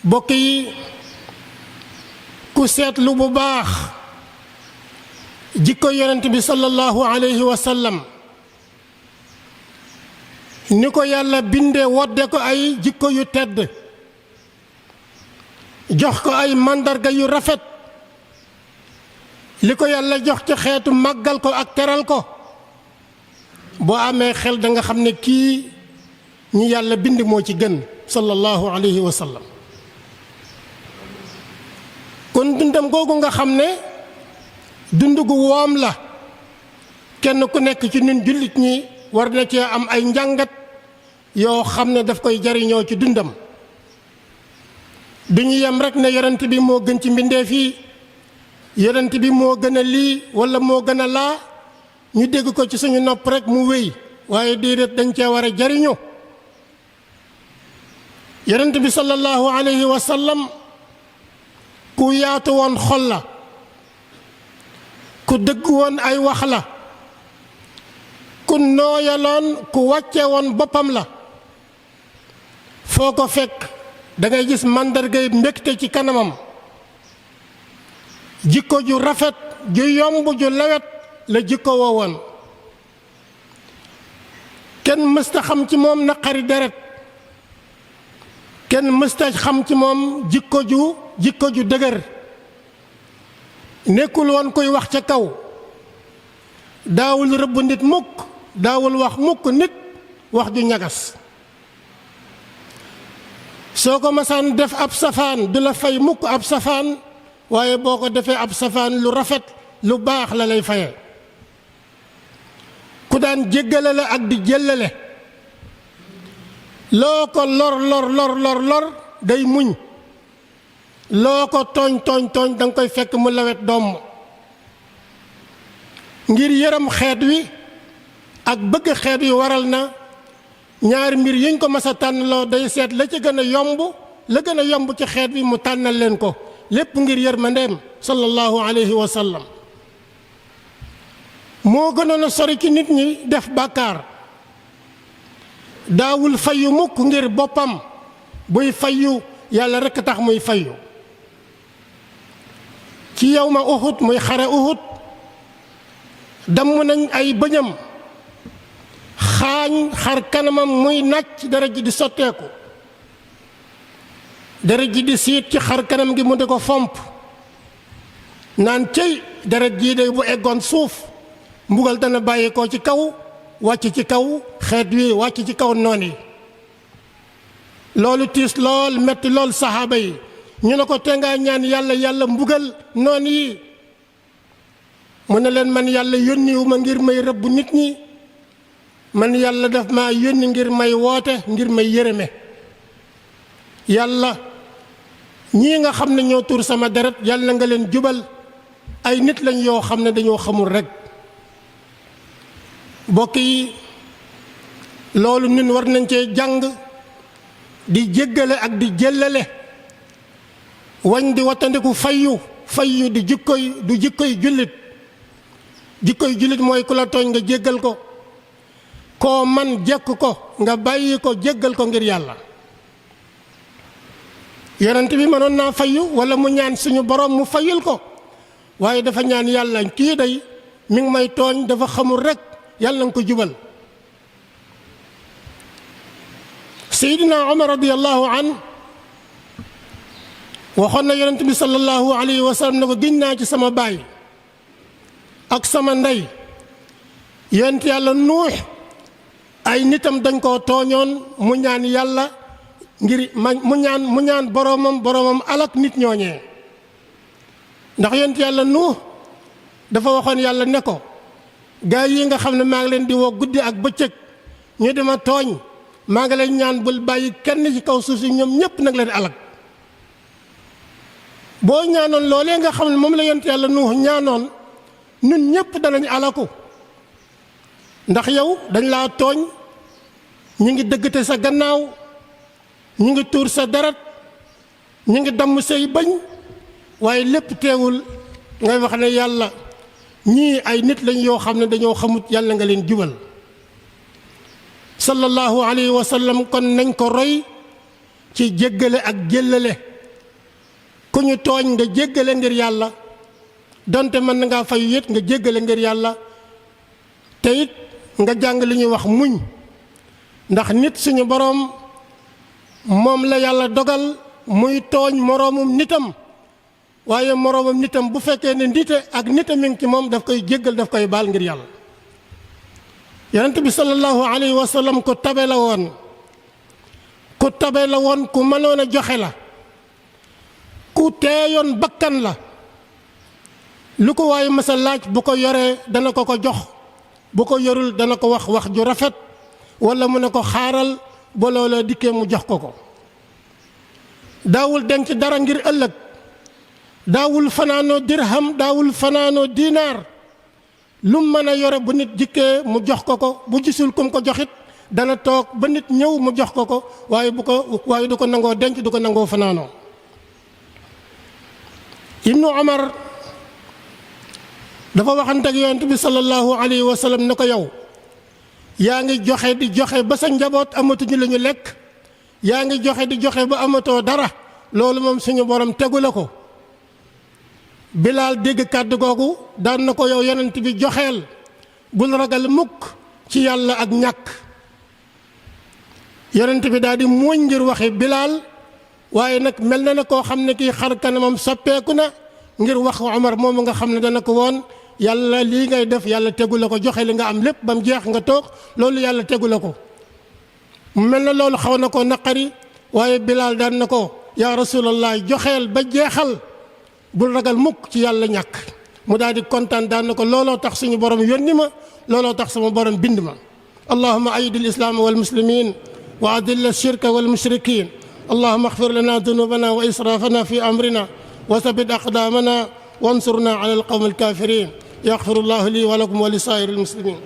bokk yi ku seetlu bu baax jikko yonent bi sallallahu alayhi wa sallam ni ko yàlla bindee wodde ko ay jikko yu tedd jox ko ay màndarga yu rafet li ko yàlla jox ci xeetu màggal ko ak teral ko boo amee xel da nga xam ne kii ñi yàlla bind moo ci gën sallallahu alayhi wa sallam kon dundam googu nga xam ne dund gu woom la kenn ku nekk ci ñun jullit ñi war na cee am ay njàngat yoo xam ne daf koy jariñoo ci dundam du ñu yem rek ne yonent bi moo gën ci mbindeef yi yonent bi moo gën a lii wala moo gën a laa ñu dégg ko ci suñu nopp rek mu wéy waaye déedéet dañ cee war a jariñu yonent bi sallallahu alayhi wa sallam ku yaatu woon xol la ku dëgg woon ay wax la ku nooyaloon ku wàcce woon boppam la foo ko fekk da ngay gis màndargay mbégte ci kanamam jikko ju rafet ju yomb ju lewet la jikko woo woon kenn mësta xam ci moom naqari deret kenn mësta xam ci moom jikko ju dëgër nekkul woon koy wax ca kaw daawul rëbb nit mukk daawul wax mukk nit wax ju ñagas soo ko masaan def ab safaan du la fay mukk ab safaan waaye boo ko defee ab safaan lu rafet lu baax la lay faye ku daan jéggale la ak di jëllale loo ko lor day muñ loo ko tooñ danga koy fekk mu lawet doom ngir yërëm xeet wi ak bëgg xeet wi waral na ñaari mbir yiñ ko mas a tànnloo day seet la ci gën a yomb ci xeet wi mu tànnal leen ko lépp ngir yërmandeem sallallahu alayhi wa sallam moo gënoon a sori ci nit ñi def bàkkaar daawul fayu mukk ngir boppam buy fayu yàlla rekk tax muy fayu ci yawma Uhud muy xare Uhud damm nañ ay bëñam xaañ xar kanamam muy nàcc deret ji di sotteeku deret ji di siit ci xar kanam gi mu di ko fomp naan cëy deret jii day bu eggoon suuf mbugal dana bàyyi ko ci kaw wàcc ci kaw xeet wi wàcc ci kaw noon yi loolu tiis lool metti lool saxaaba yi ñu ne ko te ngaa ñaan yàlla mbugal noon yi mu ne leen man yàlla yónniwu ma ngir may rëbb nit ñi man yàlla daf maa yónni ngir may woote ngir may yërëme yàlla ñii nga xam ne ñoo tuur sama deret yàlla nga leen jubal ay nit lañ yoo xam ne dañoo xamul rekk bokk yi loolu ñun war nañ cee jàng di jéggale ak di jëllale wañ di wattandiku fayyu di jikkoy jullit jikkoy jullit mooy ku la tooñ nga jéggal ko koo man jekk ko nga bàyyi ko jéggal ko ngir yàlla yonent bi mënoon naa fayyu walla mu ñaan suñu borom mu fayyul ko waaye dafa ñaan yàlla kii day mi ngi may tooñ dafa xamul rekk yàlla nga ko jubal Seydina Omar radiyallahu an waxoon na yonent bi sallallahu alayhi wa sallam ne ko giñ naa ci sama baay ak sama ndey yonent yàlla Nuux ay nitam dañ koo tooñoon mu ñaan yàlla ngir mu ñaan boroomam alak nit ñooñee ndax yonent yàlla Nuux dafa waxoon yàlla ne ko gaa yi nga xam ne maa ngi leen di woo guddi ak bëccëg ñu dema tooñ maa ngi leen ñaan bul bàyyi kenn ci kaw suuf si ñoom ñépp nag leen alak boo ñaanoon loolee nga xam ne moom la yonent yàlla Nuux ñaanoon ñun ñépp danañ alaku ndax yow dañ laa tooñ ñi ngi dëggate sa gannaaw ñi ngi tuur sa deret ñi ngi damm say bañ waaye lépp teewul ngay wax ne yàlla ñii ay nit lañ yoo xam ne dañoo xamut yàlla nga leen jubal sallallahu alayhi wa sallam kon nañ ko roy ci jéggale ak jëllale ku ñu tooñ nga jéggale ngir yàlla donte mën na ngaa fayu it nga jéggale ngir yàlla te it nga jàng li ñuy wax muñ ndax nit suñu boroom moom la yàlla dogal muy tooñ moroomum nitam waaye moroomum nitam bu fekkee ne nite ak nite mi ngi ci moom daf koy jéggal daf koy baal ngir yàlla. yonent bi sallallahu alayhi wa sallam ku tabe la woon ku mënoon a joxe la ku teeyoon bakkan la lu ko waaye masa laaj bu ko yoree dana ko jox bu ko yorul dana ko wax ju rafet wala mu ne ko xaaral ba loola dikkee mu jox ko daawul denc dara ngir ëllëg daawul fanaanoo dirham daawul fanaanoo diinaar lu mën a yore bu nit jikkee mu jox ko bu gisul kum ko joxit dana toog ba nit ñëw mu jox ko waaye du ko nangoo denc du ko nangoo fanaanoo. Ibnu Umar dafa waxante ak yonent bi sallallahu alayhi wa sallam ne ko yow yaa ngi joxe di joxe ba sa njaboot amatuñu la ñu lekk yaa ngi joxe di joxe ba amatoo dara loolu moom suñu borom tegu la ko. Bilaal dégg kàddu googu daan na ko yow yonent bi joxeel bul ragal mukk ci yàlla ak ñàkk. yonent bi daal di muuñ ngir waxi Bilaal waaye nag mel na ne koo xam ne kii xar kanamam soppeeku na ngir wax Umar moomu nga xam ne dana ko woon yàlla lii ngay def yàlla tegu la ko joxe li nga am lépp ba mu jeex nga toog loolu yàlla tegu la ko. mu mel na loolu xaw na ko naqari waaye Bilaal daan na ko yaa rasulallah joxeel ba jeexal bul ragal mukk ci yàlla ñàkk. mu daal di kontaan daan na ko looloo tax suñu borom yónni ma looloo tax sama borom bind ma. allahumma ayyid al islaam wal muslimin wa adill ash-shirka wal mushrikin allahumma ighfir lana dunubana wa israfana fi amrina wa thabbit aqdamana wansurna ala al qawmi al kafirin yaghfirullahu li wa lakum wa li sa'iril muslimin.